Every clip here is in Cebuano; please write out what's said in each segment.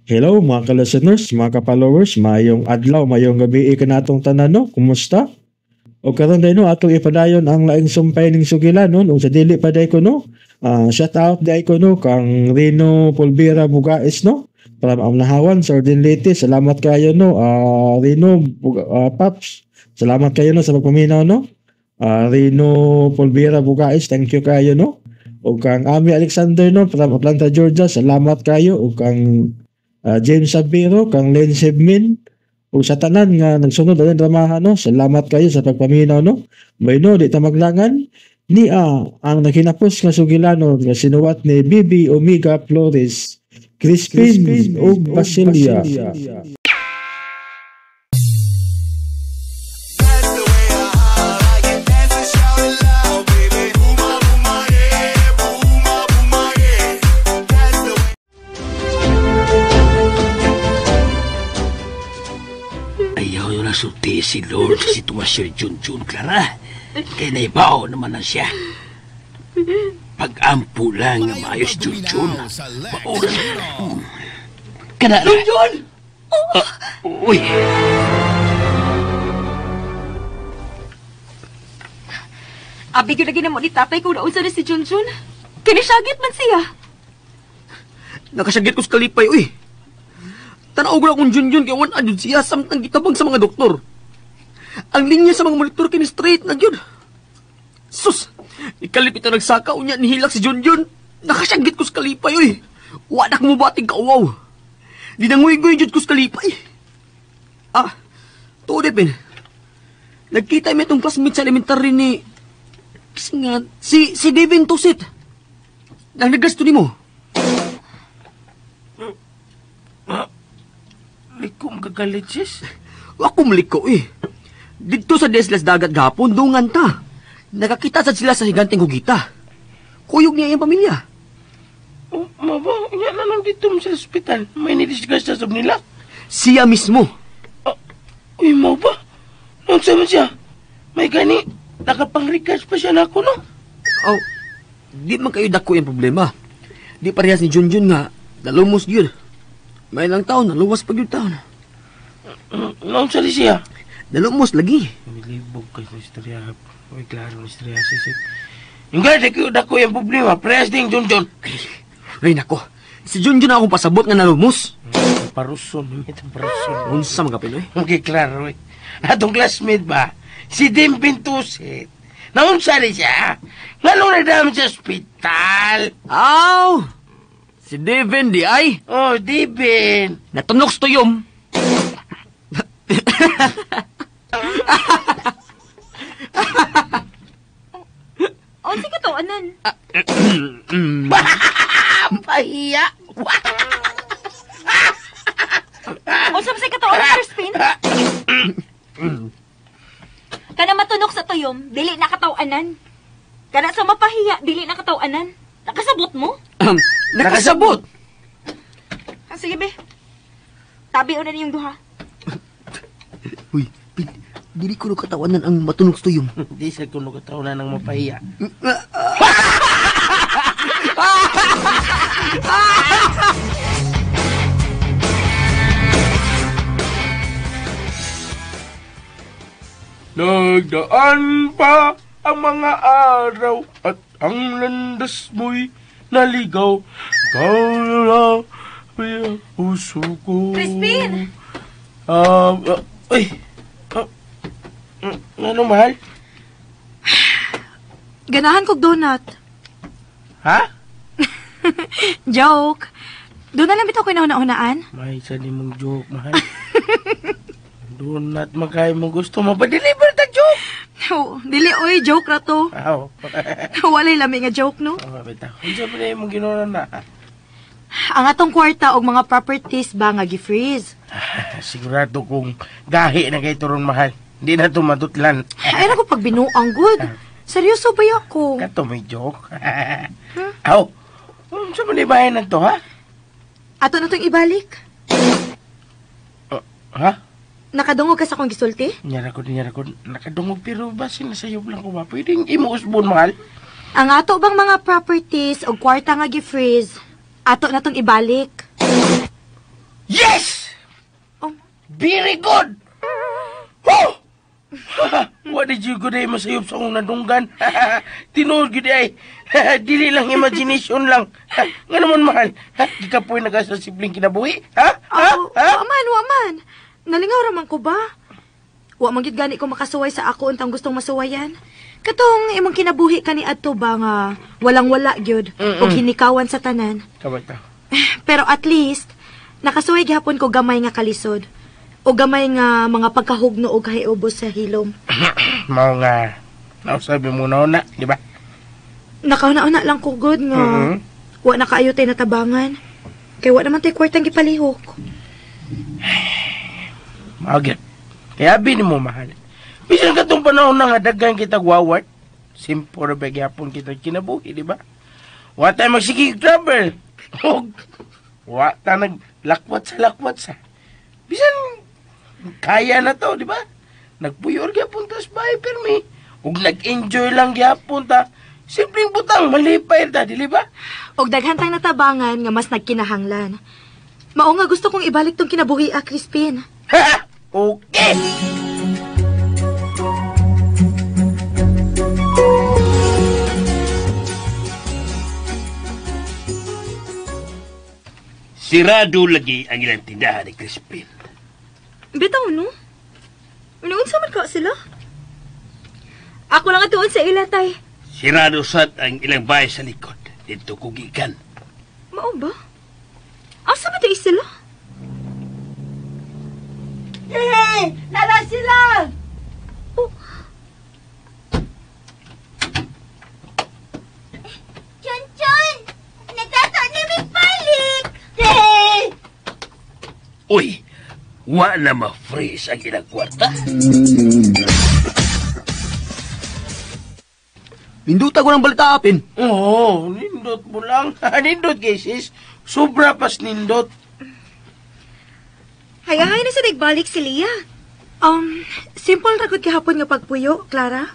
Hello mga ka-listeners, mga ka-followers, maayong adlaw, maayong gabi kanatong tanan no. Kumusta? O karon day no atong ipadayon ang laing sumpay ning sugilanon ug sa dili pa day ko no. Shout out day ko no kang Rino Pulvera Bugais no. Para maamnahawan sa Ordin Leyte. Salamat kayo no. Rino Paps. Salamat kayo no sa pagpaminaw no. Rino Pulvera Bugais, thank you kayo no. Ug kang Ami Alexander no from Atlanta, Georgia, salamat kayo. Ug kang James Sabiro, kang Len Sebmin, ug sa tanan nga nagsunod aning dramahan no, salamat kayo sa pagpaminaw no. May no, di ta maglangan niya ang naghinapos nga sugilano nga sinuwat ni Bibi Omega Flores, Crispin ug Basilia. Sulti si Lord sa sitwasyon Junjun, Clara. Kaya naibaw naman na siya. Pag-ampo lang nga maayos, Junjun. Maoras. Kana. Junjun! Uy! Abi, yun lagi na mo ni tatay kung naunsa na si Junjun. Kinisyagit man siya. Nakasyagit ko sa kalipay, uy. Tanaw ko lang kung Junjun kaya wan adyo siya samtang gitabang sa mga doktor. Ang linya sa mga monitor kini straight na gyud. Sus, ikalip ito nagsaka unya nihilak si Junjun. Nakasyagit ko sa kalipay, uy. Wa na kumubating kauwaw. Di nanguy-guy jud ko sa kalipay. Ah, tuod pin. Nagkita mi itong classmate sa elementary ni kasi nga, si Devin Tusit. Nang nagasto nimo. Liko magkagalit, sis. Ako maliko eh. Dito sa Deslas Dagat gapon, dungan ta. Nakakita sad sila sa higanting hugita. Kuyog niya iyang pamilya. Oh, maba, yan na lang dito sa ospital. May nidisgas sa sub nila. Siya mismo. Uy, mau ba? Nung sama siya? May gani, nakapang-regards pa siya na ako, no? Oh, di man kayo dako yung problema. Di parehas ni Junjun nga, nalumos yun. May ilang taon, naluwas pag yung taon. Noong sali siya? Nalumos lagi. Nilibog kayo sa istorya. Uy, klaro ng istorya, sisip. Yung gano'n, dako yung problema. Parehas din, Junjun. Ay, nako. Si Junjun akong pasabot nga nalumos. Paruson, paruson. Unsa mga Pinoy? Okay, klaro eh. Atong classmate ba? Si Dim Pintusit. Naunsa rin siya. Nganong nadami sa ospital? Aw! Si Devin di ay? Oh, Devin. Natunok sa tuyom. Oh, sige to, anan? Pahiya! O, sa ka to, anan, Crispin? Kana matunok sa tuyom, dili na kataw-anan. Kana sa mapahiya, dili na kataw-anan. Nakasabot mo? Nakasabot! Sige, be. Tabi na niyong duha. Uy, Pin, dili ko katawanan ang matunok sa tuyom. Di sa ko katawanan ang mapahiya. Nagdaan pa ang mga araw at ang landas mo'y naligaw. Ikaw na puso ko. Crispin! Uy! Ano, mahal? Ganahan kog donut. Ha? Joke. Doon na lang bitaw ko inauna-unaan. May isa ni mong joke, mahal. Donut magkaya mo gusto mo. Pa-deliver ta joke! Oh, dili, oy, joke ra to. Aw. Walay lami nga joke, no? Oh, bitaw. Unsa pa na imong ginoon na? Ang atong kwarta og mga properties ba nga gi-freeze? Sigurado kong gahi na kay turon, mahal. Hindi na to madutlan. Ay, naku, pag binuang, good. Seryoso ba ako? Kato may joke. Aw, unsa man ibahin na to, ha? Ato na itong ibalik. Ha? Nakadungog ka sa akong gisulti? Nyara ko. Nakadungog pero basin na sayo lang ko ba? Pwedeng imuusbon, mahal. Ang ato bang mga properties o kwarta nga gi-freeze, ato na itong ibalik. Very good! Oh! What did you go day masayop sa akong nadunggan? Tinuod gyud ay. Dili lang imagination lang. Nga naman mahal. Gikapoy na ka sa simpleng kinabuhi? Ha? Ha? Ha? Wa man, wa man. Nalingaw ra man ko ba? Wa man gyud gani ko makasuway sa ako untang gustong masuwayan. Katong imong kinabuhi kani adto ba nga walang-wala gyud ug hinikawan sa tanan. Kabay ta. Pero at least nakasuway gihapon ko gamay nga kalisod. O gamay nga mga pagkahugno o kahiubos sa hilom. Mao nga nausabi mo na una, di ba? Nakauna-una lang ko gud nga wa na kaayo tay natabangan. Kay wa naman tay kwartang gipalihok. Mao gyud. Kaya abi nimo mahal. Bisan katong panahon na nga daghan kita wawat, simple ra ba gyapon kita kinabuhi, di ba? Wa tay magsige trouble. Og wa ta naglakwat sa lakwat sa. Bisan kaya na to, di ba? Nagpuyor gyapon ta sa bahay pirmi. Ug nag-enjoy lang gyapon ta. Simpleng butang malipay ta, dili ba? Og daghan tang natabangan nga mas nagkinahanglan. Mao nga gusto kong ibalik tong kinabuhi, Crispin. Okay. Sirado lagi ang ilang tindahan ni Crispin. Bitaw, no? Unsa man ka sila? Ako lang atuon sa ila, tay. Sirado sad ang ilang bahay sa likod. Dito ko gikan. Mao ba? Asa man tayo sila? Hey! Nara sila! Oh. Chon Chon! Nagtato ni may palik! Hey! Uy! Wa na ma-freeze ang ilang kwarta. Ninduta ko ng balita, Apin. Oo, nindot mo lang. Nindot, kay sis. Sobra pas nindot. Hayahay na sa nagbalik si Lia. Simple ra gud gihapon nga pagpuyo, Clara.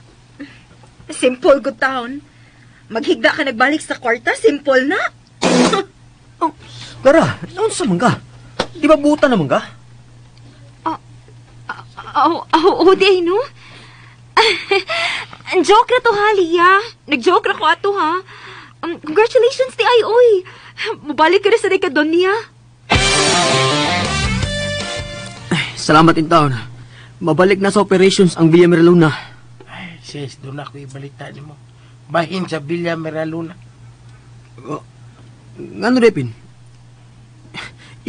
Simple good town. Maghigda ka nagbalik sa kwarta, simple na. Oh, Clara, naunsa man ka? Di ba buta naman ka? Oh, di no? Ang joke ra to ha, Lia. Nag-joke ra ko ato ha. Congratulations ti ay, oy. Mubalik ka na sa dekadon niya. Ay, salamat in town. Mabalik na sa operations ang Villa Miraluna. Ay, sis, doon ako ibalita ni mo. Bahin sa Villa Miraluna. Ngano, Repin?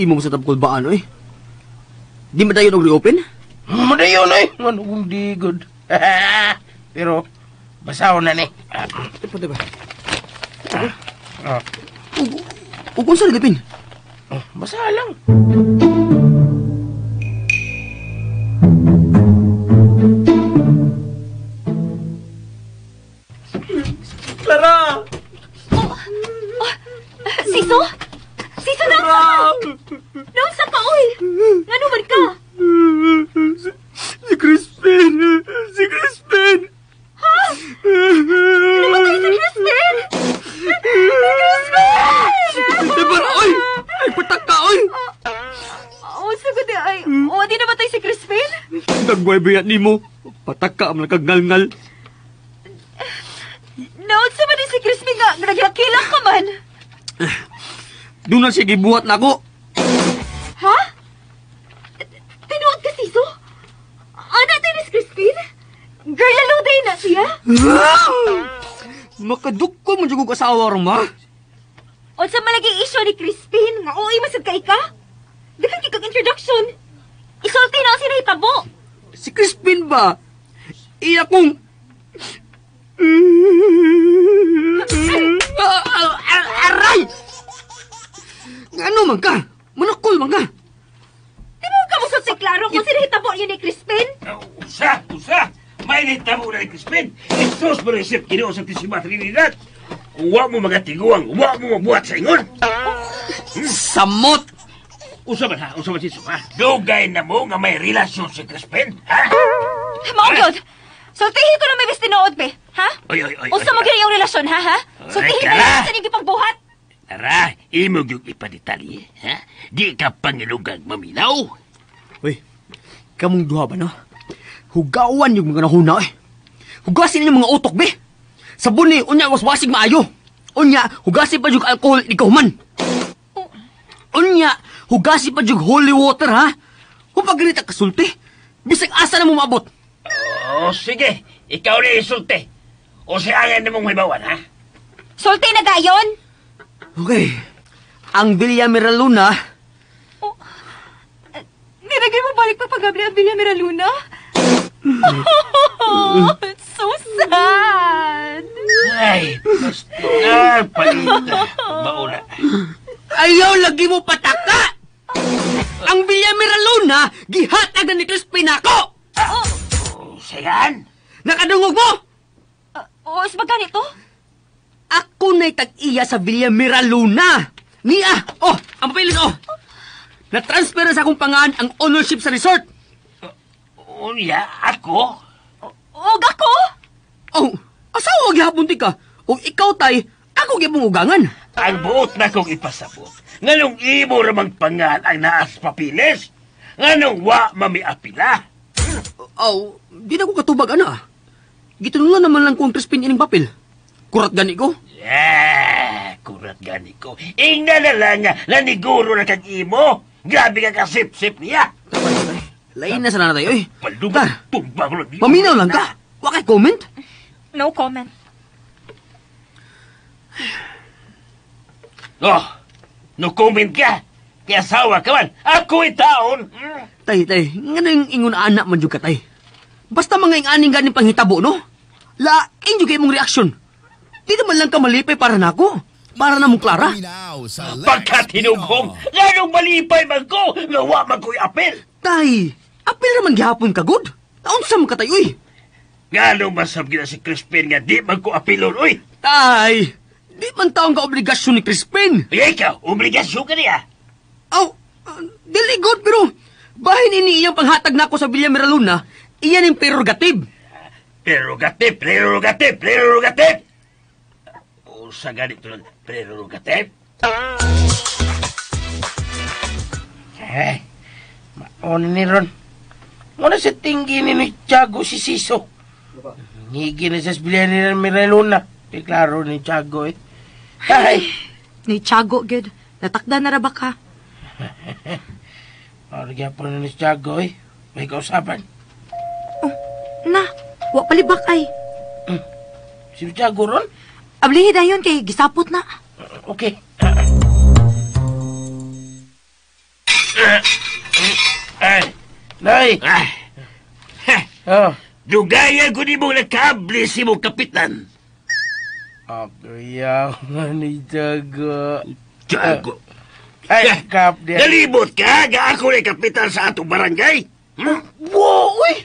Imo mo sa tabkol ba ano eh? Di ba tayo nag-reopen? Madayon eh. Ano kung di good. Pero, basaw na ni. Diba, diba? Ah. Ug unsa ni Repin? Oh, basa lang. Clara! Oh, Siso? Siso, naunsa ka? Naunsa ka, oy! Ngano man ka? Si Crispin! Si Crispin! Ha? Namatay si Crispin! Crispin! Diba, oy! Ay, patak ka, oy! Oh, sagot ay. Oh, di namatay si Crispin? Dagway bayat nimo. Patak ka, ang nakagngalngal. Naunsa man si Crispin nga, naglakilang ka man. Doon na siya gibuhat na ako. Ha? Tinuod ka, Siso? Ana tayo ni Crispin? Girl, lalo day na siya? Makadukko mo dyan kong asawa, Roma. Unsa malagi isyo ni Crispin? Nga uy, masad ka ika? Daghan kay kag introduction. Isulti na ang sinahitabo. Si Crispin ba? Iya kong... Aray! Ano man ka? Manakol man ka? Di mo ka musod si Claro kung sinahitabo yun ni Crispin? Usa! Usa! May nahitabo na ni Crispin! Isos mo resip Ginoo sa Tisima Trinidad! Kung wa mo magatiguang, wa mo mabuhat sa ingon! Samot! Usa man ha? Usa man siso ha? Dugay na mo nga may relasyon si Crispin, ha? Mao gyud. Sultihin ko na may bes tinuod, be. Ha? Oy, oy, oy. Unsa mo gyud yung relasyon, ha, ha? Sultihin Clara. na sa inyong gipagbuhat. Tara, imo gyud ipadetalye, ha? Di ka pangilugag maminaw. Uy, Kamong duha ba, no? Hugawan yung mga nahuna, eh. Hugasin yung mga utok, be. Sabon ni, unya, waswasig maayo. Unya, hugasin pa yung alcohol, ikaw man. Unya, hugasin pa yung holy water, ha? Kung pag ganita kasulti, bisag asa na mo maabot. Oh, sige. Ikaw na isulti. O si angin na mong may bawan, ha? Sulti na dayon! Okay. Ang Villa Miraluna, Nilagay mo balik pa pagabli ang Villa Miraluna? Oh, it's so sad! Ay, basta palita. Mauna. Ayaw lagi mo pataka! Ang Villa Miraluna, gihatag na ni Crispin ako! Sayan? Nakadungog mo! O, is ba ganito? Ako na'y tag-iya sa Villa Miraluna! Niya! Oh, ang papelin, oh! Na-transfer na sa akong pangan ang ownership sa resort! Unya, ako? Og ako? Oh, asawa gihapon ti ka? O ikaw tay, ako gihapon ugangan. Ang buot na kong ipasabot. Nganong imo ramang pangan ang naas papilis? Nganong wa mamiapila? Oh, di na ko katubag, ana. Gitunulan naman lang ko ang Crispin ining papel. Kurat gani ko. Yeah, kurat gani ko. Ingna na lang nga, naniguro na kag imo. Grabe ka kasip-sip niya. Lain na sana tayo, eh. Palubag, tumbang lang. Paminaw lang ka. Wa kay comment. No comment. Oh, no comment ka. Kaya asawa ka man. Ako'y taon. Tay, tay, nga nang ingon anak man jud ka, tay. Basta mga ing-aning ganing panghitabo, no? Lain jud kay mong reaksyon. Di naman lang ka malipay para nako. Para na mong Clara. Pagka tinughong, nganong malipay man ko, nga wa man ko'y apel. Tay, apel raman gihapon ka, good. Naunsa man ka tay, uy. Nganong masab gina si Crispin nga di man ko apilon, uy. Tay, di man taong ka obligasyon ni Crispin. Uy, ikaw, obligasyon ka niya. Aw, dili good, pero bahin ini iyang panghatag nako sa Villa Miraluna, iyan yung prerogative. Prerogative, prerogative, prerogative. Usa ganito lang, prerogative. Eh, maon ni Ron. Muna sa tinggi ni Tiago si Siso. Ngigi na sa bilyan ni Miraluna. Di klaro ni Tiago eh. Ay! Ni Tiago, gud. Natakda na ra ba ka? Orga po na ni Tiago eh. May kausapan. Oh, na, wa palibak ay. Si Tiago ron? Ablihi dayon kay gisapot na. Okay. Ay, Nay! Ah. Oh. Dugayan ko ni mong nakabli si mong kapitan. Ako nga ni Tiago. Tiago. Ay, kap diya. Nalibot ka, ga ako ni kapitan sa atong barangay. Hmm? Wo, uy!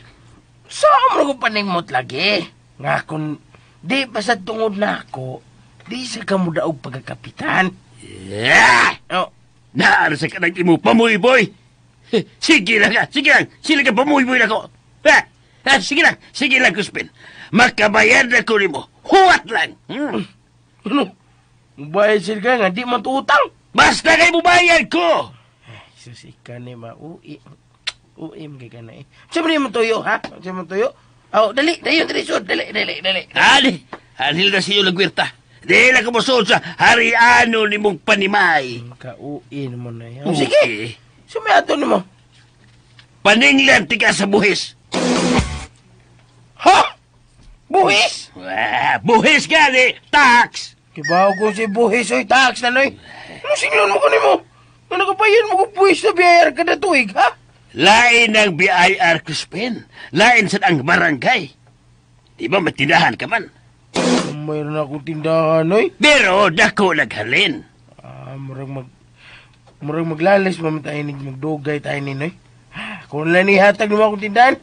Saan mo ko paningmot lagi? Nga kung di pa sa tungod na ako, di sa kamudaog pagkakapitan. Yeah! Oh. Naara sa kanang imo pamuyboy. Sige lang ka, sige lang, sige lang ka pamuyboy na ko. Ha? Ha, sige lang, Crispin. Makabayad na ko nimo. Huwat lang. Hmm? Ano? Mubayad sila ka nga, di man utang. Basta kay mubayad ko. Ay, sus, ikaw ni ma-ui. Ui, mga ka na eh. Siyempre mo tuyo, ha? Siyempre mo tuyo? Oh, dali, dali, dali, sud, dali, dali, dali. Ali, alil na siyo lagwirta. Di lang kumusod sa hariano ni mong panimay. Kauin mo na yan. Okay. Sige, sumiato ni mo. Paninglan tika sa buhis. Ha? Buhis? Ah, buhis gani, tax. Kibaw ko si buhis, oy, tax na noy. Ano singlon mo ko ni mo? Ano ka pa yan mo ko buhis na BIR kada tuig, ha? Lain ang BIR, Crispin. Lain sa ang barangay. Di ba matindahan ka man? Mayroon akong tindahan, oy. Pero dako naghalin. Ah, murag maglalis man tayo ni magdugay tayo ni noy. Kung lang ni hatag nimo akong tindahan,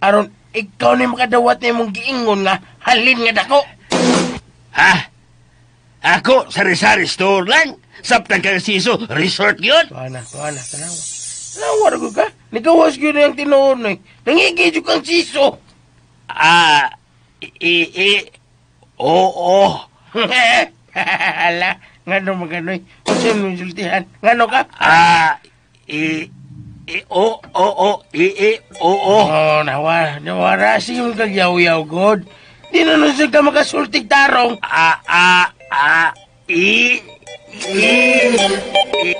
aron ikaw ni makadawat na imong giingon nga halin nga dako. Ha? Ako, sari-sari store lang. Saptang kang siso, resort yun. Tuwa na, tanawa. Tanawa ra ka. Nikawas gyud ang tinuod noy. Nangigi jud kang siso. Ah, oo. Ala, ngano maganoy. Unsa mo insultihan? Ngano ka? Ah, E, O, O, O, E, E, O, O. Oh, nawa, nawara siya yung kagyaw-yaw, God. Di na nun siya ka makasultig tarong. A, A, A, I, I, I.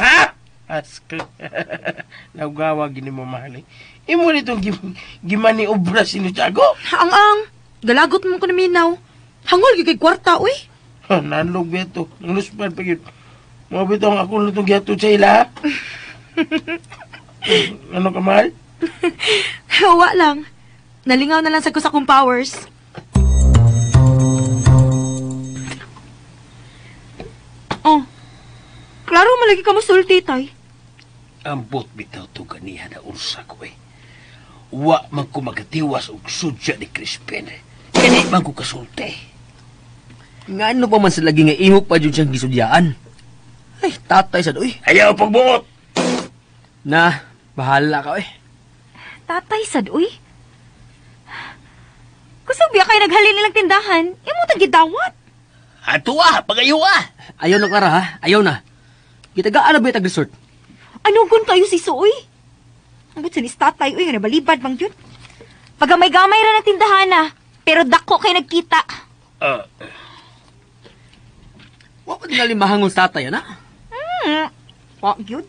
Ha? Ask. Nagawa gini mo mahal eh. Imo nitong gimaniobra si Tiago. Ang-ang, galagot mo ko na minaw. Hangol, gyud kay kwarta, uy. Ha, nanlog beto. Nangluspan pa yun. Mga bito ang ako nitong gihatod sa ila, ha? Ano ka, mahal? Wa lang. Nalingaw na lang sa ko sa akong powers. Oh. Klaro malagi ka mosulti, tay. Ambot bitaw to ganiha na ursa ko eh. Wa man ko magatiwas og sudya ni Crispin. Kani man ko kasulti. Nga ano pa man sa lagi nga imo pa jud siyang gisudyaan. Ay, tatay sad oy. Ayaw pagbuot. Na, bahala ka oy. Tatay sad uy. Kusog biya kay naghalin nilang tindahan, imo tag gidawat. Ato ah, pagayo ah. Ayaw na, Clara ha. Ayaw na. Gitagaan na ba itag resort? Ano gun kayo si Suoy? Ang sa ni tatay uy, nga nabalibad bang yun. Pagamay-gamay ra na tindahan na, pero dako kay nagkita. Wa pa tingali mahangol sa tatay, ana. Wa gyud.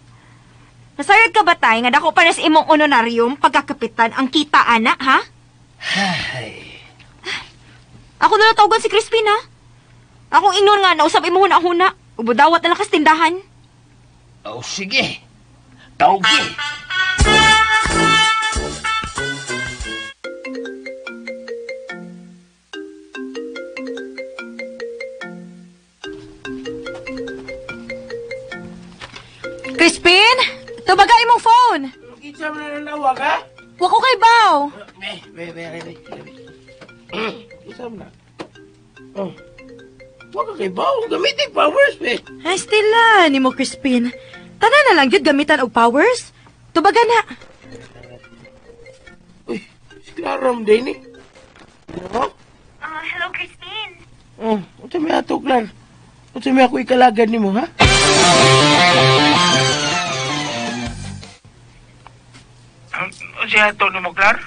Nasayod ka ba tay nga dako pa na sa imong honorarium pagkakapitan ang kita ana, ha? Ako na lang tawagan si Crispin, ha? Akong ingnon nga nausap imo huna-huna. Ubudawat na lang kas tindahan. Oh, sige. Tawgi. Crispin, tubaga imong phone. Kinsa man na nawag, ha? Wa ko kay baw. Be, be, be, be, be. Kinsa man na? Oh. Wa ka kay baw. Gamitin powers, be. Ay, Stella, ni mo Crispin. Tanan na lang gyud gamitan og powers. Tubaga na. Uy, si Clara mo din eh. Ano? Hello, Crispin. Oh, unsa may ato, Clara? Unsa may ako ikalagan nimo, ha? Unsa ato nimo, Clara?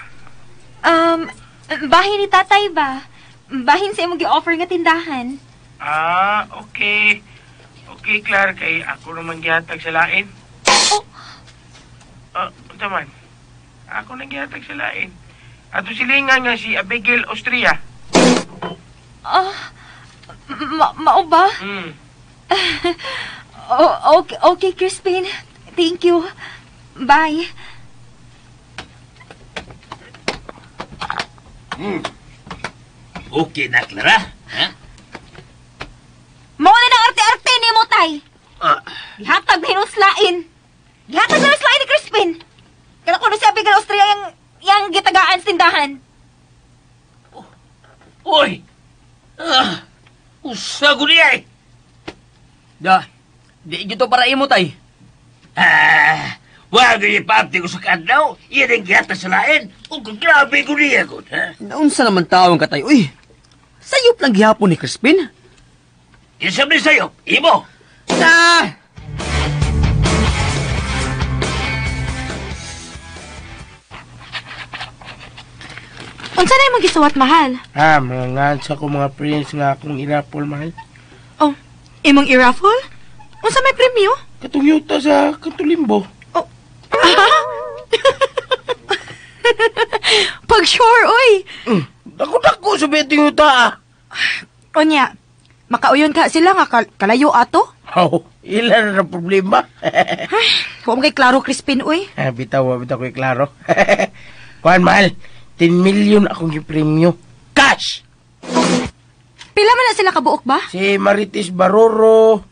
Bahin ni tatay ba? Bahin sa imong gi-offer nga tindahan. Ah, okay. Okay, Clara, kay ako naman gihatag sa lain. Oh. Unsa man? Ako nang gihatag sa lain. Ato silingan nga si Abigail Austria. Mao ba? Hmm. Oh, okay, okay, Crispin. Thank you. Bye. Okay na, Clara. Ha? Mao na ng arte-arte ni mo, tay. Ah. Gihatag na hinuslain. Gihatag na hinuslain ni Crispin. Kaya ko na si Abigail Austria yung gitagaan sa tindahan. Uy! Ah, usa ko niya eh. Da, di gito para imo tay. Ah, wag niya paapti ko sa kadlaw. Iyan ang gihatag sa lain. O grabe ko niya ko. Ha? Naunsa naman taong katay, uy. Sayop lang gihapon ni Crispin. Kinsa man sayop, imo. Na! Unsa na imong gisuwat, mahal? Ha, mga ngansa ko mga prince nga akong irapol, mahal. Oh, imong i-raffle? Unsa may premyo? Katong yuta sa Katulimbo. Oh. Pag sure, oy. Dako-dako sa betting yuta, ah. Onya, makauyon ka sila nga kalayo ato? Oh, ilan na problema. Ay, huwag mo kay klaro, Crispin, uy. Ah, bitaw, bitaw ko'y klaro. Kuan, mahal, 10 million akong gipremyo. Cash! Pila man na sila kabuok ba? Si Marites Baroro,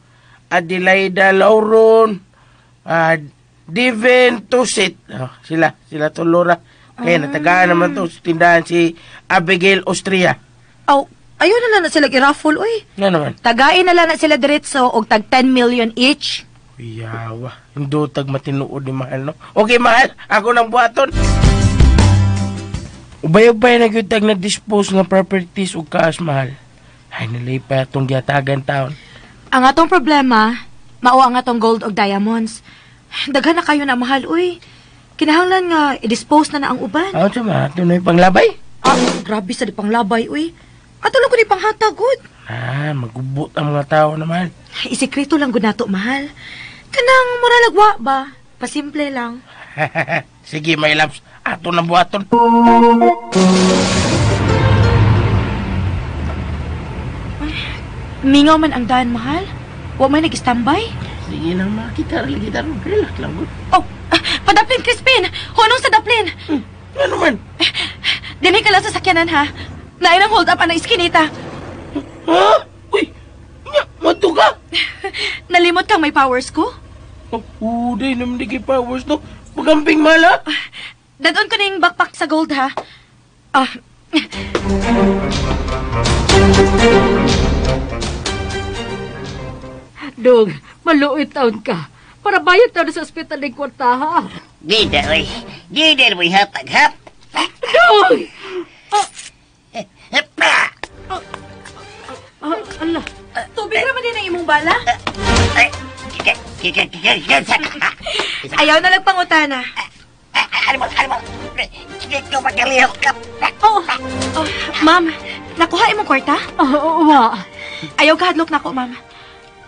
Adelaida Lauron, Divin Tusit. Oh, sila Tolora. Kaya natagaan naman to sa tindahan si Abigail Austria. Oh, ayun na lang na sila i-raffle, uy. Nga naman. Tagain na lang na sila diretso og tag 10 million each. Yawa, hindi tag matinuod ni mahal, no? Okay, mahal, ako nang buhaton. Ubay-ubay na gyud tag na-dispose nga properties ug cash, mahal. Ay, nalay pa itong giyatagan taon. Ang atong problema, mao ang atong gold og diamonds. Daghan na kayo na mahal, uy. Kinahanglan nga i-dispose na na ang uban. Ako sa mga, ito na yung panglabay. Ah, grabe sa di panglabay, uy. Ato lang ko ni panghatag, gud. Ah, magubot ang mga tao na, mahal. Isikreto lang gud nato, mahal. Kanang muralagwa ba? Pasimple lang. Sige, my loves. Ato na buhaton. Mingaw man ang daan, mahal. Wa may nag-standby. Sige lang, makita rin kita rin. Relax lang, gud. Oh, padaplin, Crispin! Hunong sa daplin! Ano man? Dinhi ka lang sa sakyanan, ha? Naay nang hold up ang iskinita. Ha? Uy! Nya, mato ka! Nalimot kang may powers ko? Oh, uday naman di kay powers, no? Pagamping, mahal, ha? Dadon ko ning backpack sa gold, ha? Ah, Dong, maluoy taon ka. Para bayad taon sa ospital ng kwarta, ha? Gida, oy. Gida mo hatag, hap. Dong! Pa! Ah, ala, tubig naman din ang imong bala. Ay, kika, kika, kika, kika, Ayaw na lang pangutana. Ano mo, ano mo? Hindi ko magalihok ka. Oh, oh, ma'am, nakuha imong kwarta? ah, wa. Ayaw kahadlok nako, ma'am.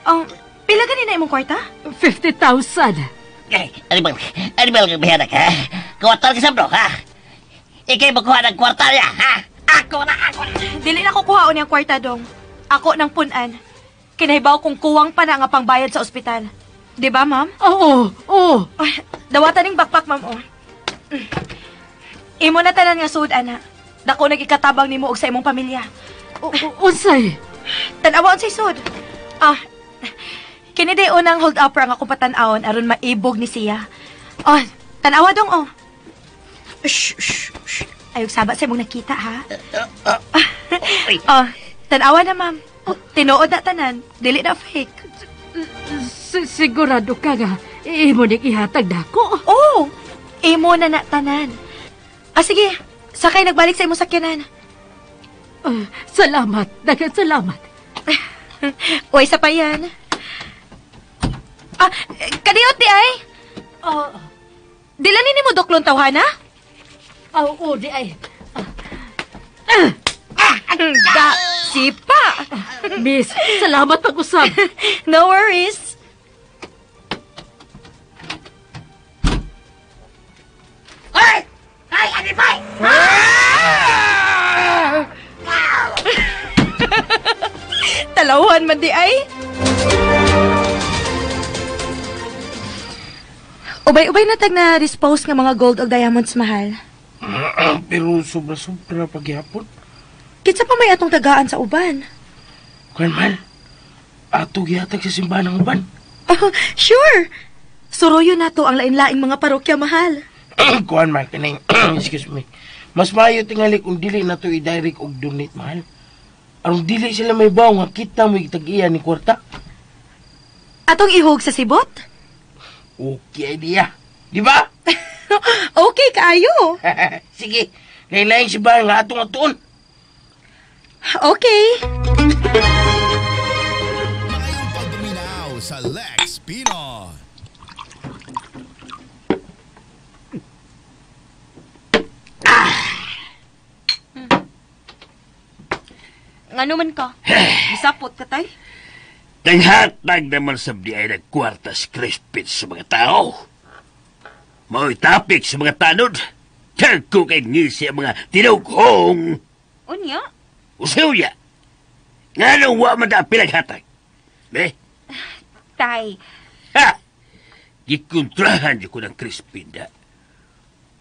Oh, pila gani na imong kwarta? 50,000. Ay, ano ba, ano ba ang bihanak, ha? Kwartal ka sa bro, ha? Ika'y magkuha ng kwartal niya, ha? Ako na, ako na. Dili na ko kuhaon niyang kwarta dong. Ako ng punan. Kinahibaw kung kuwang pa na nga pangbayad sa ospital. Di ba, ma'am? Oo, oo. Ay, dawatan ning backpack, ma'am, oh. Imo na tanan nga suod, ana. Dako nagikatabang nimo og sa imong pamilya. Unsay? Tan-awa unsay sud. Ah, kini day unang hold upper ang akong patan-awon aron maibog ni siya. Oh, tan-awa dong oh. Shh, shh, shh. Ayog saba sa imong nakita ha. Uy, Oh, tan-awa na ma'am. Tinuod na tanan, dili na fake. Sigurado ka nga, imo ning ihatag nako. Oh, imo na na tanan. Ah, sige. Sakay nagbalik sa imong sakyanan. Ah, salamat, daghang salamat. Uy, isa pa yan. Ah, kadiot di ay. Ah, Dila ni nimo doklon tawhana? ah, oo, di ay. Da, sipa. Miss, salamat pag-usap. No worries. ay! Ay, ano ba? Talawan man di ay. Ubay-ubay na tag na dispose nga mga gold o diamonds, mahal. Pero sobra-sobra pagyapon. Kinsa pa may atong tagaan sa uban? Kuan, mahal. Ato gihatag sa simbahan ng uban. Oh, sure. Suruyo na to ang lain-laing mga parokya, mahal. Kuan, mahal. Kaning, excuse me. Mas maayo tingali kung dili na to i-direct og donate, mahal. Aron dili sila may baw nga kita mo tag-iya ni kwarta. Atong ihog sa sibot? Okay idea. Di ba? Okay, kaayo. Sige. Lain-laing simbahan nga atong atuon. Okay. Maayong pagpaminaw sa Lex Pino. Ngano man ka? Gisapot ka, tay? Nanghatag naman sa di ay nagkwartas Crispin sa mga tao. Mao'y tapik sa mga tanod. Tagko kay ngisi ang mga tinughong. Unya? Usaw niya. Nga nung wa man na pinaghatag. Eh? Tay, Ha! Gikontrahan niyo ko ng Crispin da.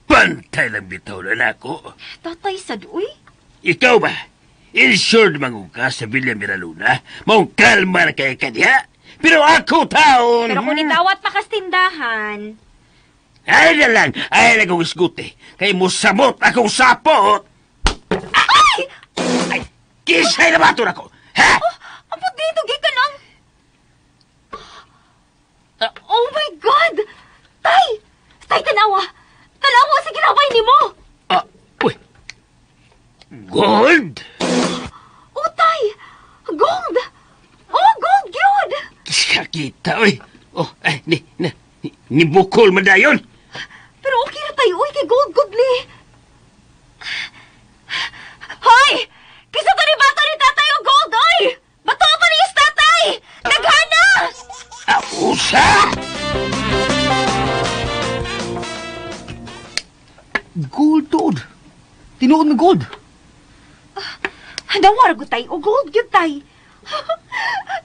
Pantay lang bitaw na nako. tatay sad, uy. Ikaw ba? Insured man ka sa Villa Miraluna. Maong kalma na kay kanya. Pero ako taon. Pero kung nitawat pa kas tindahan, Ay na lang, ay na kong isguti. Kay musamot akong sapot. Ay! Ay, kisay na bato na ko. Ha? Apo dito, gikan ang... Oh my God! Tay! Tay, tanawa! Tanawa sa ginabay ni mo! Ah, uy, Gold? Utay! Gold! Oh, gold gyud! Sakita, oy. Oh, ay, ni bukol man dayon. Pero okay ra tayo, oy, kay gold good ni. Hoy! Kisa to ni bato ni tatay og gold, oy! Bato pa ni tatay! Daghana! Usa! Gold, tuod. Tinuod nga gold. Dawar ko tay, o gold gyud tay.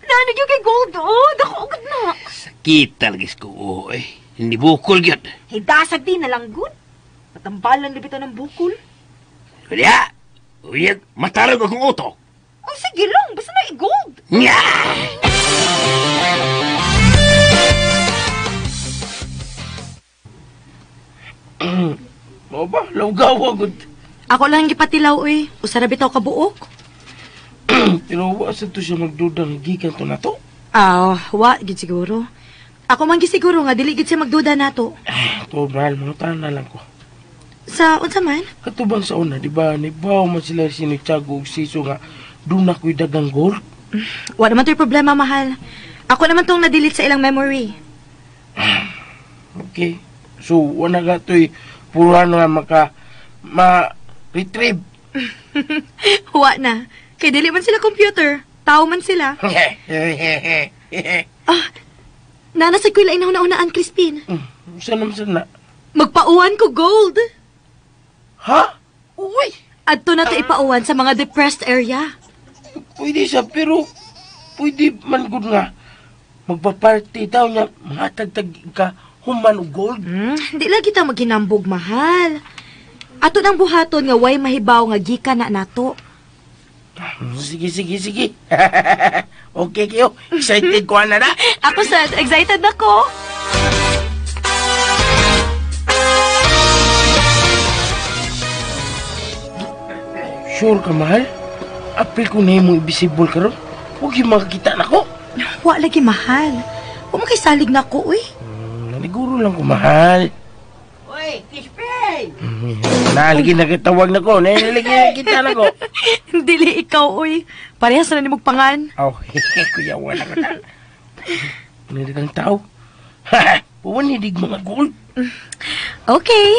Nano gyud kay gold, oh, dako gud na. Sakita lagi ko, oy. Ni bukol gyud. Hidasag di na lang gud. Matambalan libito ng bukol. Kaya, uyag, matarog akong utok. Oh, sige lang, basta na i-gold. Nya! Mao ba? Lawgawa gud. Ako lang gipatilaw oy. Usa ra bitaw ka buok. Pero wa sa to siya magduda nga gikan to nato. Ah, wa gid siguro. Ako man gisiguro nga dili gid siya magduda nato. To mahal, mangutahan na lang ko. Sa unsa man? Katubang sa una, di ba, nibaw man sila si Tiago ug Siso nga doon na ko'y dagang gold. Wa naman to'y problema, mahal. Ako naman tong na-delete sa ilang memory. Okay. So, wala ka to'y puruhan nga ma-retrieve. Wa na. Kay dili man sila computer. Tao man sila. Ah, nana sa ko'y lain na una-unaan, Crispin. Saan naman saan na? Magpauwan ko gold. Ha? Uy! Adto na to ipauwan sa mga depressed area. Pwede siya, pero pwede man gud nga magpa-party daw niya, mga tagtag ka human og gold. Di lagi ta maghinambog, mahal. Ato nang buhaton nga way mahibaw nga gikan na nato. Sige, sige, sige. Okay kayo. Excited ko na na. Ako sad, excited na ko. Sure ka, mahal? Apil ko na yung invisible karon. Huwag yung makakita na ko. Wa lagi, mahal. Huwag mo kay salig na ko, uy. Naliguro lang ko, mahal. Uy, Crispin! Nalagi nakitawag na ko. Nalagi nakita na ko. Dili ikaw, uy. Parehas na ni pangan. Oh, kuya, wala ka na. Nalagi kang tao. Puwan hidig mga gold. Okay.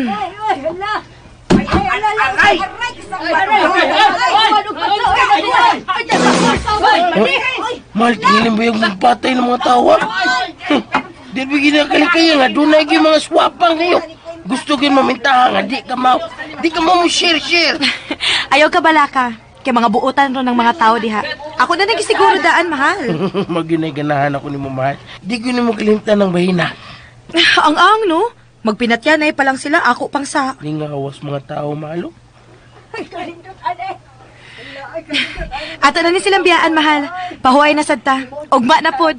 Ay, uy, hala! Ay, ay, ala, ala, Ay! aray, ay, Mahal, tingin ba yung magpatay ng mga tao, ha? Di ba ginakalikaya nga, doon na yung mga swapang kayo. Gusto kayo mamintahan nga, di ka ma mo share-share. Ayaw ka balaka. Kay mga buotan ron ng mga tao diha. Ako na nagisiguro daan, mahal. Maginay ganahan ako ni mo, mahal. Di ko na makalimtan ng bahina. Ang-ang, no? Magpinatyanay pa lang sila, ako pang sa... Di nga awas mga tao, mahal. Ato na ni silang biyaan, mahal. Pahuay na sad ta. Ugma na pod.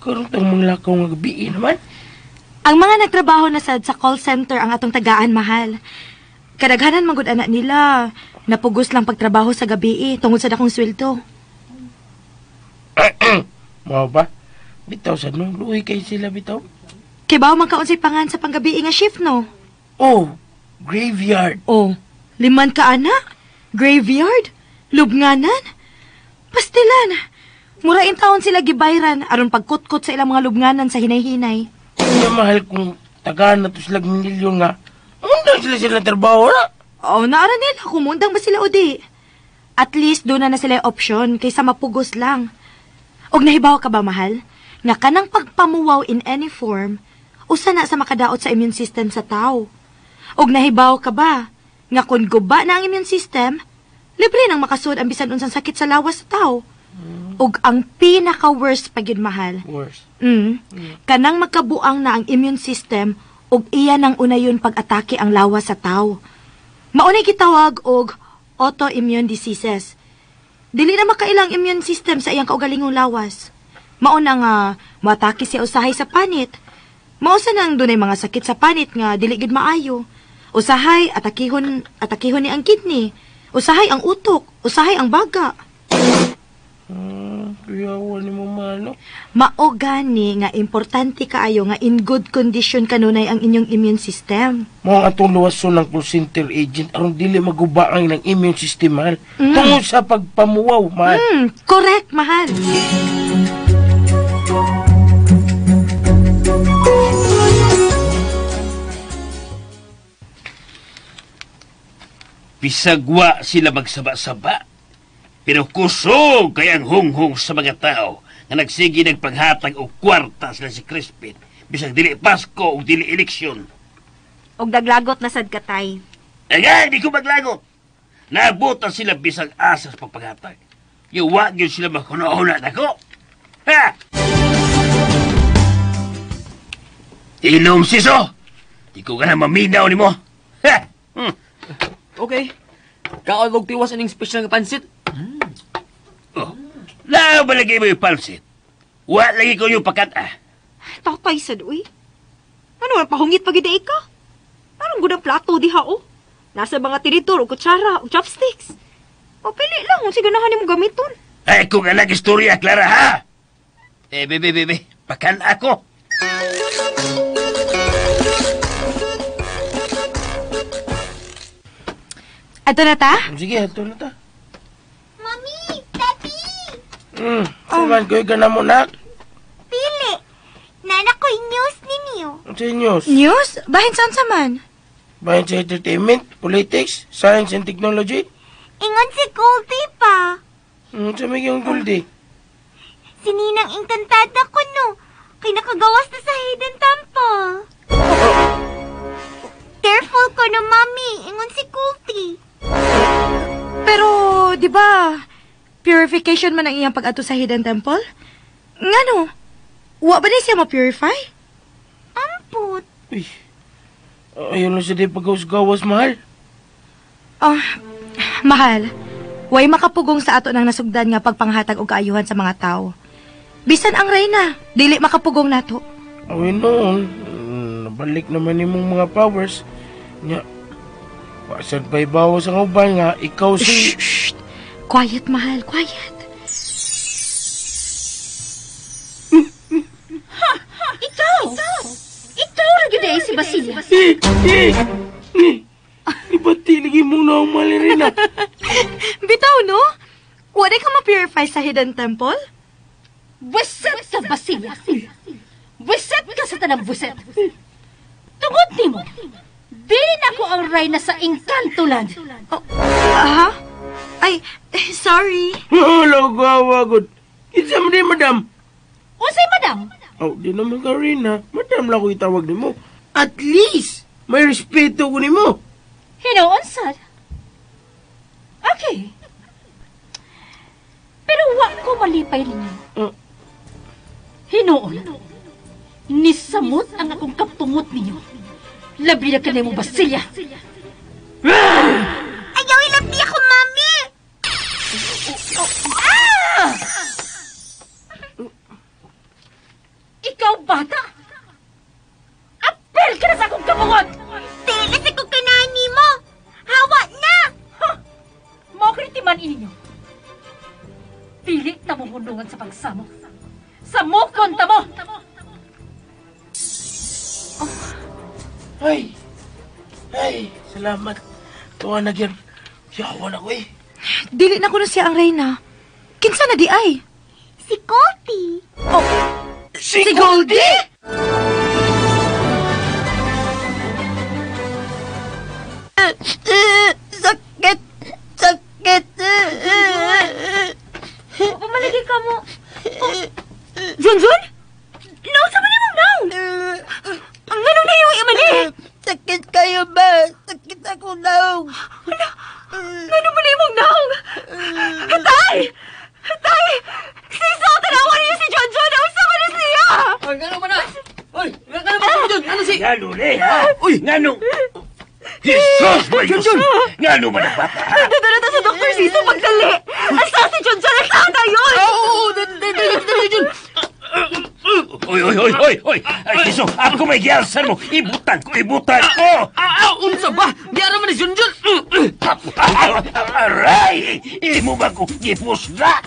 Karon tang mga lakaw nga gabi naman. Ang mga nagtrabaho na sad sa call center ang atong tagaan, mahal. Kadaghanan man gud anak nila. Napugos lang pagtrabaho sa gabi tungod sa dakong sweldo. Mao ba? Bitaw sad no, luoy kay sila bitaw. Kay bawo man kaon say pangan sa panggabi nga shift no. Oh, graveyard. Oh, liman ka ana? Graveyard? Lubnganan? Pastilan. Mura in taon sila gibayran aron pagkutkot sa ilang mga lubnganan sa hinay-hinay. Kaya mahal kung tagaan na to sila milyon nga. Undang sila sila trabaho na. Oh, naara nila kumundang ba sila o di? At least doon na sila yung option kaysa mapugos lang. Og nahibaw ka ba, mahal? Nga kanang pagpamuwaw in any form, usa na sa makadaot sa immune system sa tao. Og nahibaw ka ba? Nga kung guba na ang immune system, libre nang makasud ang bisan unsang sakit sa lawas sa tao. Og ang pinaka-worst pa gyud, mahal. Worst. Kanang makabuang na ang immune system og iya nang unayon pag-atake ang lawas sa tao. Maunay gitawag og autoimmune diseases. Dili na makailang immune system sa iyang kaugalingong lawas. Mauna nga moatake siya usahay sa panit. Mausa nang dunay mga sakit sa panit nga dili gid maayo. Usahay atakihon ni ang kidney. Usahay ang utok, usahay ang baga. Kuya, wala mo mahal, no? Mao gani nga importante kaayo nga in good condition kanunay ang inyong immune system. Mao ang atong luwason ng call center agent aron dili maguba ang ilang immune system, mahal. Tungod sa pagpamuwaw, mahal. Correct, mahal. Bisagwa sila magsaba-saba. Pero kusog kay ang hunghong sa mga tao nga nagsige nagpanghatag og kwarta sila si Crispin. Bisag dili Pasko o dili eleksyon. Og daglagot na sad katay. Ay, di ko maglagot. Nabutan sila bisag asas pagpanghatag. Yuwa yun sila makunahuna nako. Ha! Ilom siso! Di ko ka na maminaw ni mo. Ha! Okay. Kaon og tiwas ining special nga pansit. Oh. Lao ba lagi mo yung pansit? Wa lagi ko yung pakat ah. Tatay sad uy. Ano man pahungit pag ida ka? Parang gud ang plato diha oh. Nasa mga tinidor og kutsara og chopsticks. O pili lang kung ganahan nimo gamiton. Ay, kung alang istorya, Clara, ha? Eh, bebe, bebe, pakan ako. Ato na ta? Sige, ato na ta. Mami! Daddy! Saman ko yung mo, nak. Pili! Nana ko'y news ninyo. Ano sa news? News? Bahin saan sa man? Bahin sa entertainment, politics, science and technology. Ingon si Goldie pa. Sa may yung Goldie? Si Ninang Engkantada ko, no. Kay nakagawas na sa Hidden Temple. Careful ko no, Mami. Ingon si Goldie. Pero, di ba, purification man ang iyang pag-ato sa Hidden Temple? Ngano? Wa ba na siya ma-purify? Amput. Uy, ayaw lang siya di pag-gawas, mahal. Oh, mahal. Way makapugong sa ato ng nasugdan nga pagpanghatag og kaayuhan sa mga tao. Bisan ang reyna, dili makapugong nato. Awin noon, nabalik naman imong mga powers. Nya, wasad ba'y bawas ang uban nga, ikaw si... Shh, shh. Quiet, mahal, quiet. Ha! Ikaw! Ikaw lagi na si Basilia. Ibati lagi mong naong malirina. Bitaw, no? Wala ka ma-purify sa Hidden Temple? Buset ka, Basilia. Buset ka sa tanang buset. Tungod ni mo, di na ko ang reyna sa Encantoland. Oh, aha? Ay, sorry. Wala ko awagod. Kinsa man di, madam? Unsay, madam? Oh, di naman ka reyna. Madam lang ko itawag ni mo. At least, may respeto ko ni mo. Hinoon, sad. Okay. Pero wa ko malipay ninyo. Hinoon, nisamot ang akong kapungot ninyo. Labi na kanay mo, Basilia. Ayaw, ilabdi ako, Mami! Ah! Ikaw, bata! Apel ka na sa akong kapungot! Tilis ako kanani mo! Hawa na! Huh! Mao kritiman ininyo. Dili na mo hunungan sa pagsamo. Samukon ta mo! Oh. Ay! Ay! Salamat. Tuwa na gyud. Yawa na ko eh. Dili na ko na siya ang reyna. Kinsa na di ay? Si Goldie. Oh. Si Goldie? Sakit! Sakit! Pamalagi ka mo. Oh. Junjun? No, sa mali mong naong! Ang ganun na yung imali! Sakit kayo ba? Sakit ako naong. Ano? Ano mali mong naong? Tay! Tay! Siso, tanawan niyo si Junjun! Ang sama na siya! Ay, gano'n ba na? Ay, gano'n ba si Junjun? Ano si... Ngano ni, ha? Uy! Ngano? Jesus! Junjun! Ngano ba na bata, ha? Nandito na sa Dr. Siso pagdali! Asa si Junjun? Asa na yun? Oo! Dali, Junjun! Oy, oy, oy, oy, oy! Ay, Siso, ako may giyalsan mo! Ibutan ko, ibutan ko! Unsa ba? Di ara man ni Junjun! Aray! Imo ba ko gipusla?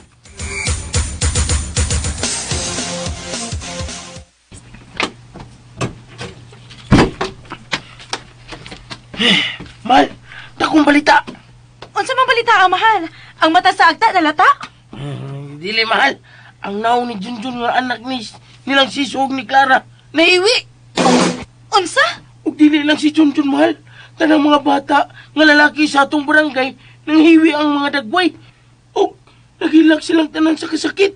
Mahal, takong balita. Unsa man balita ang mahal? Ang mata sa agta nalata? Dili mahal. Ang naong ni Junjun nga anak ni nilang sisog ni Clara naiwi. Unsa? Ug dili lang si Junjun mahal. Tanang mga bata nga lalaki sa atong barangay nanghiwi ang mga dagway. Ug nagilak silang tanan sa kasakit.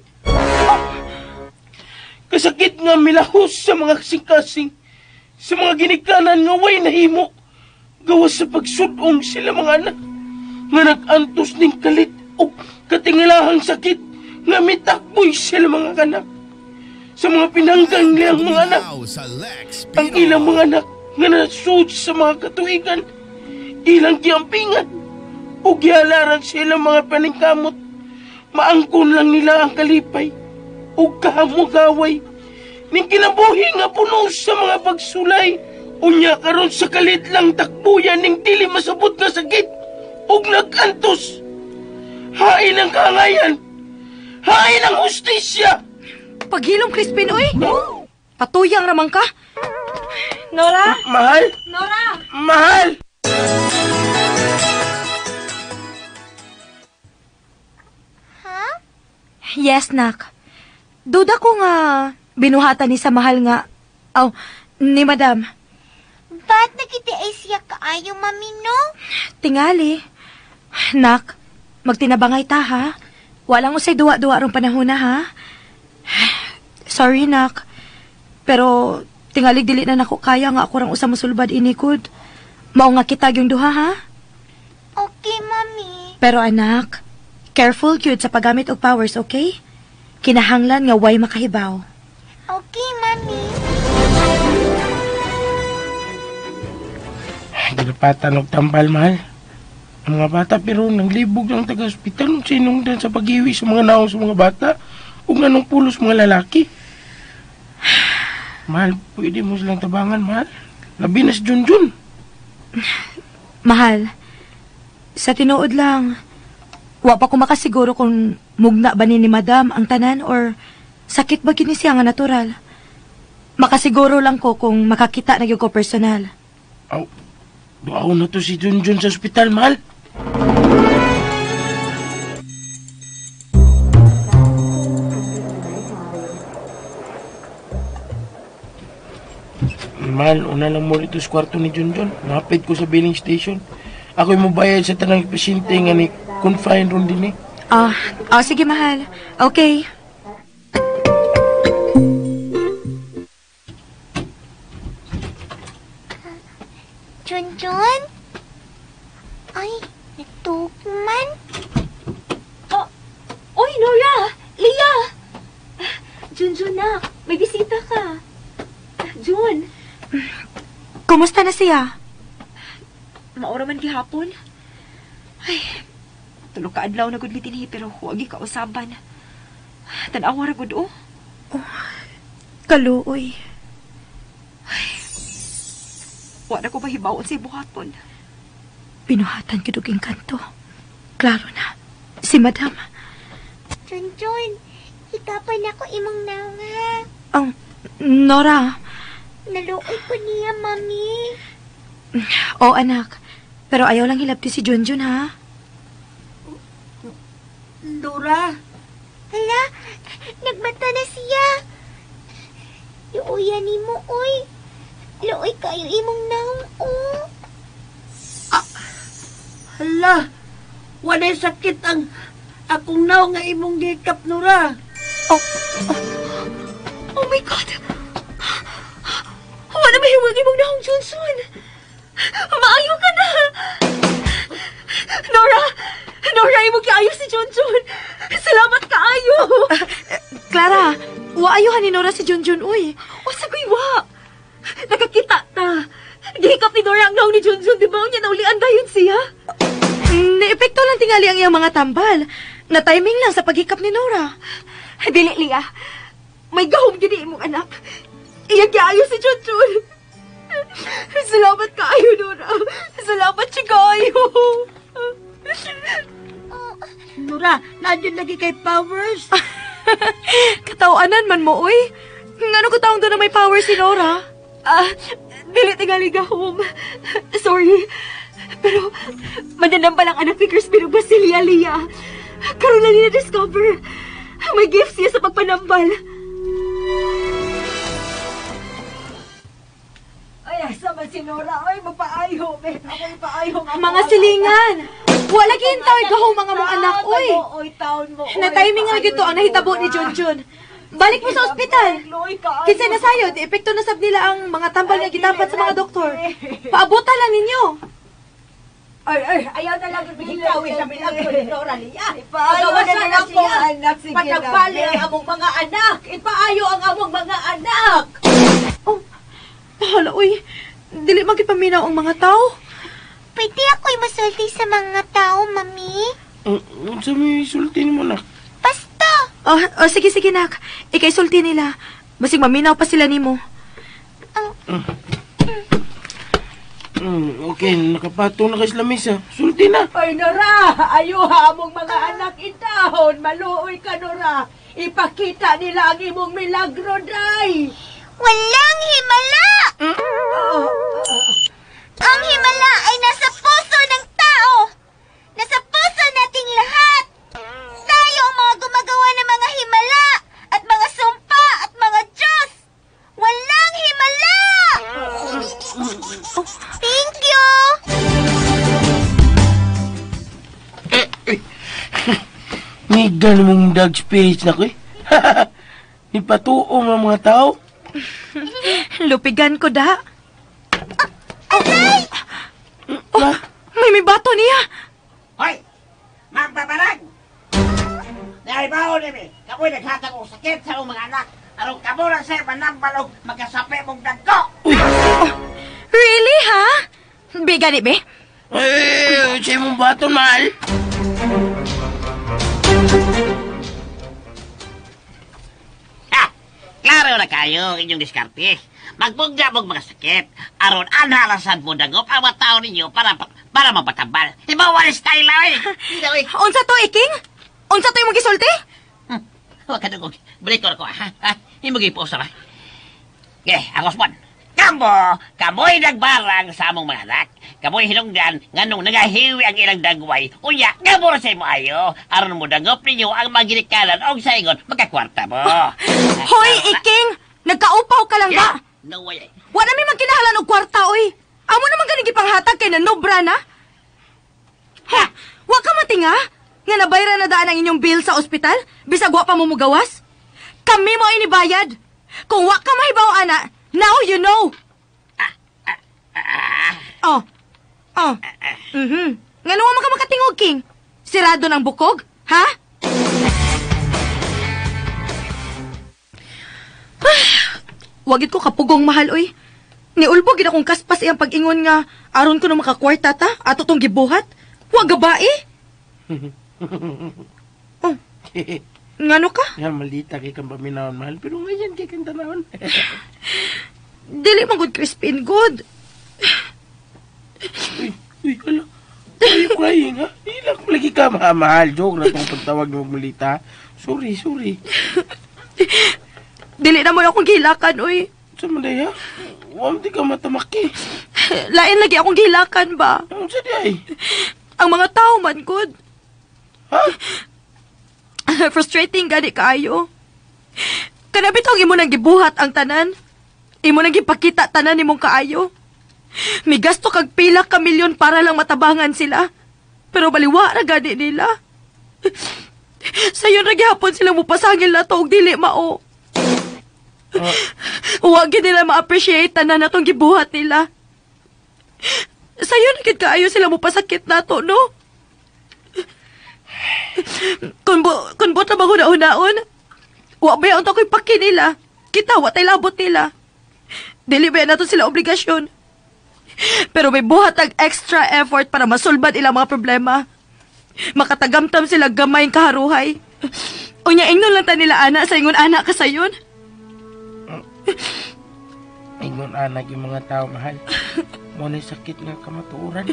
Kasakit nga milahos sa mga kasing-kasing, sa mga ginikanan nga way nahimo. Gawas sa pagsudong sila mga anak nga nag-antos ning kalit o katingilahang sakit nga mitakboy sila mga anak. Sa mga pinanggang nilang mga anak, ang ilang mga anak nga nasud sa mga katuigan, ilang giampingan o gihalaran sila mga paningkamot. Maangkon lang nila ang kalipay o kahamugaway ning kinabuhi nga puno sa mga pagsulay. Unya karon sa kalit lang takbuyan ning dili masabot nga sakit ug nag-antos. Hain ang kaangayan. Hain ang hustisya. Paghilom, Crispin, oy. Patuyang ramang ka. Nora? Mahal? Nora? Mahal! Ha? Yes, nak. Duda ko nga binuhatan ni sa mahal nga... Oh, ni madam. Ba't nagiti ay siya kaayo, mami, no? Tingali. Nak, magtinabangay ta, ha? Walang usay duwa-duwa rong panahon na, ha? Sorry, nak. Pero tingali dili na nako kaya nga ako rang usa mosulbad inikod. Mao nga kita yung duha, ha? Okay, mami. Pero anak, careful gyud sa paggamit og powers, okay? Kinahanglan nga way makahibaw. Okay, mami. Gilapatan og tambal, mahal. Ang mga bata pero nanglibog lang taga-ospital sa inungdan sa pag-iwi sa mga naong sa mga bata ug nganong pulos mga lalaki. Mahal, pwede mo silang tabangan, mahal. Labi na si Junjun. Mahal, sa tinuod lang, wa pa ko makasiguro kung mugna ba ni madam ang tanan or sakit ba kini siya nga natural. Makasiguro lang ko kung makakita na gyud ko personal. Aw, duaw na to si Junjun sa ospital, mahal. Mahal, una lang mo rito sa kwarto ni Junjun. Napit ko sa billing station. Ako'y mubayad sa tanang pasyente nga ni confine ron din eh. Sige mahal. Okay. Junjun? Ay, natugman. Oh, oy, Nora! Lia! Junjun na, may bisita ka. Jun. Kumusta na siya? Maura man gihapon. Ay, tulog ka adlaw na gud mi dinhi pero huwag kausaban. Tan-awa ra gud oh. Oh, kaluoy. Ay, wa na ko mahibaw sa buhaton. Binuhatan gyud og engkanto. Klaro na. Si Madam. Junjun, hikapan ako imong naong ha. Ang Nora. Naluoy ko niya, mami. Oo, anak. Pero ayaw lang hilabti si Junjun, ha? Nora? Hala, nagmata na siya. Luoyan ni mo, oy. Luoy kayo imong naong, oh. Ah, hala, walay sakit ang akong naong nga imong gikap, Nora. Oh, oh, oh my God! Wala mahiwag imong naong, Junjun. Maayo ka na! Nora! Nora, imong giayo si Junjun! Salamat kaayo! Clara, waayuhan ni Nora si Junjun, uy. O, sagoy, wa! Nakakita ta! Gihikap ni Nora ang naong ni Junjun, di ba? Unya, naulian dayon siya. Naepekto lang tingali ang iyang mga tambal. Na-timing lang sa paghikap ni Nora. Dili, Lia. May gahom gini imong anak. Iyang giayo si Junjun. Salamat kaayo, Nora. Salamat siya kaayo. Nora, nandiyan lagi kay Powers. Katawanan man mo, uy. Ngano ko taong doon na may power si Nora? Dili tingali gahom. Sorry. Pero mananambal ang anak ni Crispin ug Basilia, Lia. Karon lang niya na-discover. May gift siya sa pagpanambal. Ay, asa man si Nora? Ay, magpaayo. Ako ipaayo nga. Mga silingan! Wala gintawid gahong mga mong anak, uy! Oy, taon mo. Na timing nga gito ang nahitabo ni Junjun. Balik mo sa ospital. Kinsa na sayod, epekto na sab nila ang mga tambal nga gitapat sa mga doktor. Paabutan lang ninyo. Ay, ay, ayaw na lang ikaw sa milagro ni Nora niya. Ipaayo na Pagawasan lang na siya. akong anak, sige Panagbali lang. ang among mga anak. Ipaayo ang among mga anak. Oh, hala, uy. Dili man gipaminaw ang mga tao. Pwede ako'y masulti sa mga tao, Mami? Unsa may sulti mo na? Basta! Oh, oh, sige, sige, nak. Ikay sulti nila. Basig maminaw pa sila nimo. Okay, nakapatong na kay sa lamisa. Sulti na. Ay, Nora, ayuha among mga anak itahon. Maluoy ka, Nora. Ipakita nila ang imong milagro, day. Walang himala! Ang himala ay nasa puso ng tao! Nasa puso nating lahat! Tayo ang mga gumagawa ng mga himala at mga sumpa at mga Diyos! Walang himala! Thank you! Niga namong dog space na ko eh. Nipatuong ang mga tao. Lupigan ko da. Oh, oh, may bato niya. Hoy! Magbabarag! Naibaon nimi, kamoy naghatag og sakit sa among mga anak. Aron kamo lang sa manambalog magkasapi mong dagko. Oh, really, ha? Biga ni be? Eh, sa imong bato, mahal. Ha! Klaro na kayo ang inyong diskarte. Magbugna mong mga sakit. Aron anhalasan mo dagop ang mga tao ninyo para mapatambal. Iba wala style eh. Unsa to, Iking? Unsa to imong gisulti? Huwag ka dugog. Balik ko ha? Ha? Imo giposa ba? Okay, ako spon. Kamo, kamoy nagbarang sa among mga anak. Kamoy hinungdan nganong nagahiwi ang ilang dagway. Unya, kamo ra sa imo ayo. Aron mo dagop ninyo ang maginikanan og sa ingon magkakwarta mo. Hoy, Iking! Nagkaupaw ka lang ba? No way. Wala mi magkinahalan og kwarta, oy. Amo naman gani gipanghatag kay nanobra na. Ha? Wa ka matinga? Nga nabayra na daan ang inyong bill sa ospital? Bisag wa pa mo mugawas? Kami mo ay nibayad. Kung wa ka mahibaw, ana, now you know. Oh. Oh. Mhm. Ngano wa man ka makatingog, King? Sirado ng bukog? Ha? Wagit ko kapugong mahal, oy. Niulbog gid akong kaspas iyang pag-ingon nga aron ko na makakwarta ta ato tong gibuhat. Wa gabae. Oh. Ngano ka? Nga malita kay kang paminawon mahal, pero ngayon kay kang tanawon. Dili man gud Crispin good. Uy, uy, ala. Are you crying, ha? Ilak mo lagi ka, mahal. Joke na itong pagtawag mo malita. Sorry, sorry. Dili na mo akong gihilakan, uy. Sa man day, ha? Huwag di ka matamaki. Lain lagi akong gihilakan ba? Ano sa di ay? Ang mga tao man, good. Ha? Frustrating gani kaayo. Kana bitong imo nang gibuhat ang tanan. Imo nang gipakita tanan nimong kaayo. Migasto kag pila ka milyon para lang matabangan sila. Pero baliwa ra gani nila. Sayon ra gihapon sila mupasangil na to og dili mao. Wa gid nila ma-appreciate tanan natong gibuhat nila. Sayon ra gid kaayo sila mupasakit nato, no? Kung bot na bang huna-hunaon, wa ba yung ako'y paki nila? Kita, wa tay labot nila. Dili ba nato sila obligasyon? Pero may buhat ang extra effort para masulbad ilang mga problema. Makatagamtam sila gamay kaharuhay. Unya, ingnon lang ta nila, ana, sa ingon ana ka sayon. Ingon anak yung mga tao, mahal. Mo na sakit nga kamatuoran.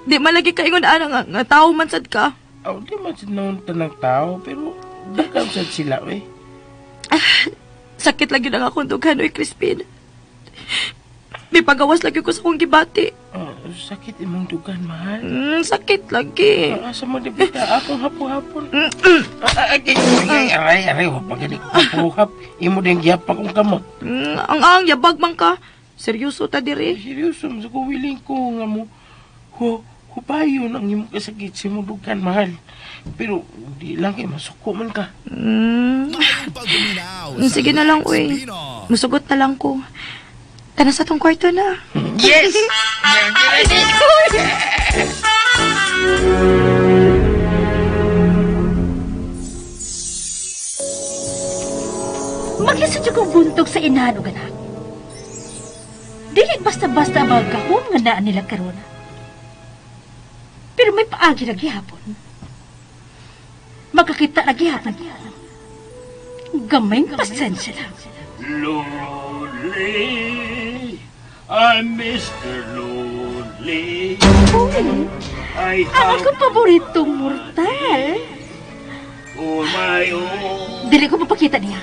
Di man lagi ka ingon ana nga tao man sad ka. Aw, di man sad naon tanang tao, pero daghan sad sila, eh. Sakit lagi ang akong dughan, oy, Crispin. May pagawas lagi ko sa akong gibati. Sakit imong dugan, mahal. Sakit lagi. Asa mo di bita akong hapo-hapon. Ay, aray, aray, wa pa gani hapo-hap. Imo din gihap akong kamot. Ang yabag man ka. Seryoso ta diri. Seryoso, sa ko willing ko nga mo hubayon ang imong kasakit sa imong dugan, mahal. Pero di lang kay masuko man ka. Sige na lang, uy. Musugot na lang ko. Tara sa tong kwarto na. Yes! Maglisod yung kong buntog sa inahan o ganak. Dili basta-basta ang mga gahom nga naa nila karon. Pero may paagi na gihapon. Magkakita na gihapon. Gamay pasensya lang. Lonely, I'm Mr. Lonely. Uy, I ang have akong paboritong mortal. all my own. Dili ko mapakita niya.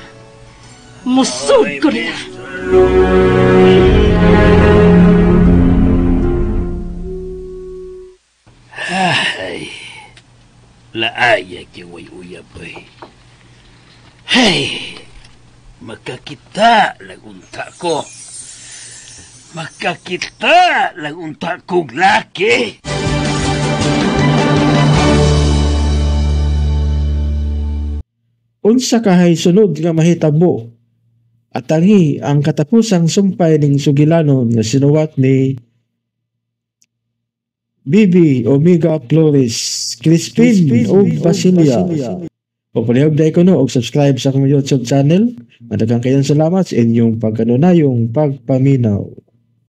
Musod ko niya. Ay, laaya kiway uyab ay. Hey, makakita lang unta ko. Makakita lang unta kong laki. Unsa kahay sunod nga mahitabo at tangi ang katapusang sumpay ning sugilanon nga sinuwat ni Bibi Omega Flores, Crispin ug Basilia. O palihog dai ko no og subscribe sa akong YouTube channel. Madaghang kayong salamat sa inyong pagkanunayong pagpaminaw.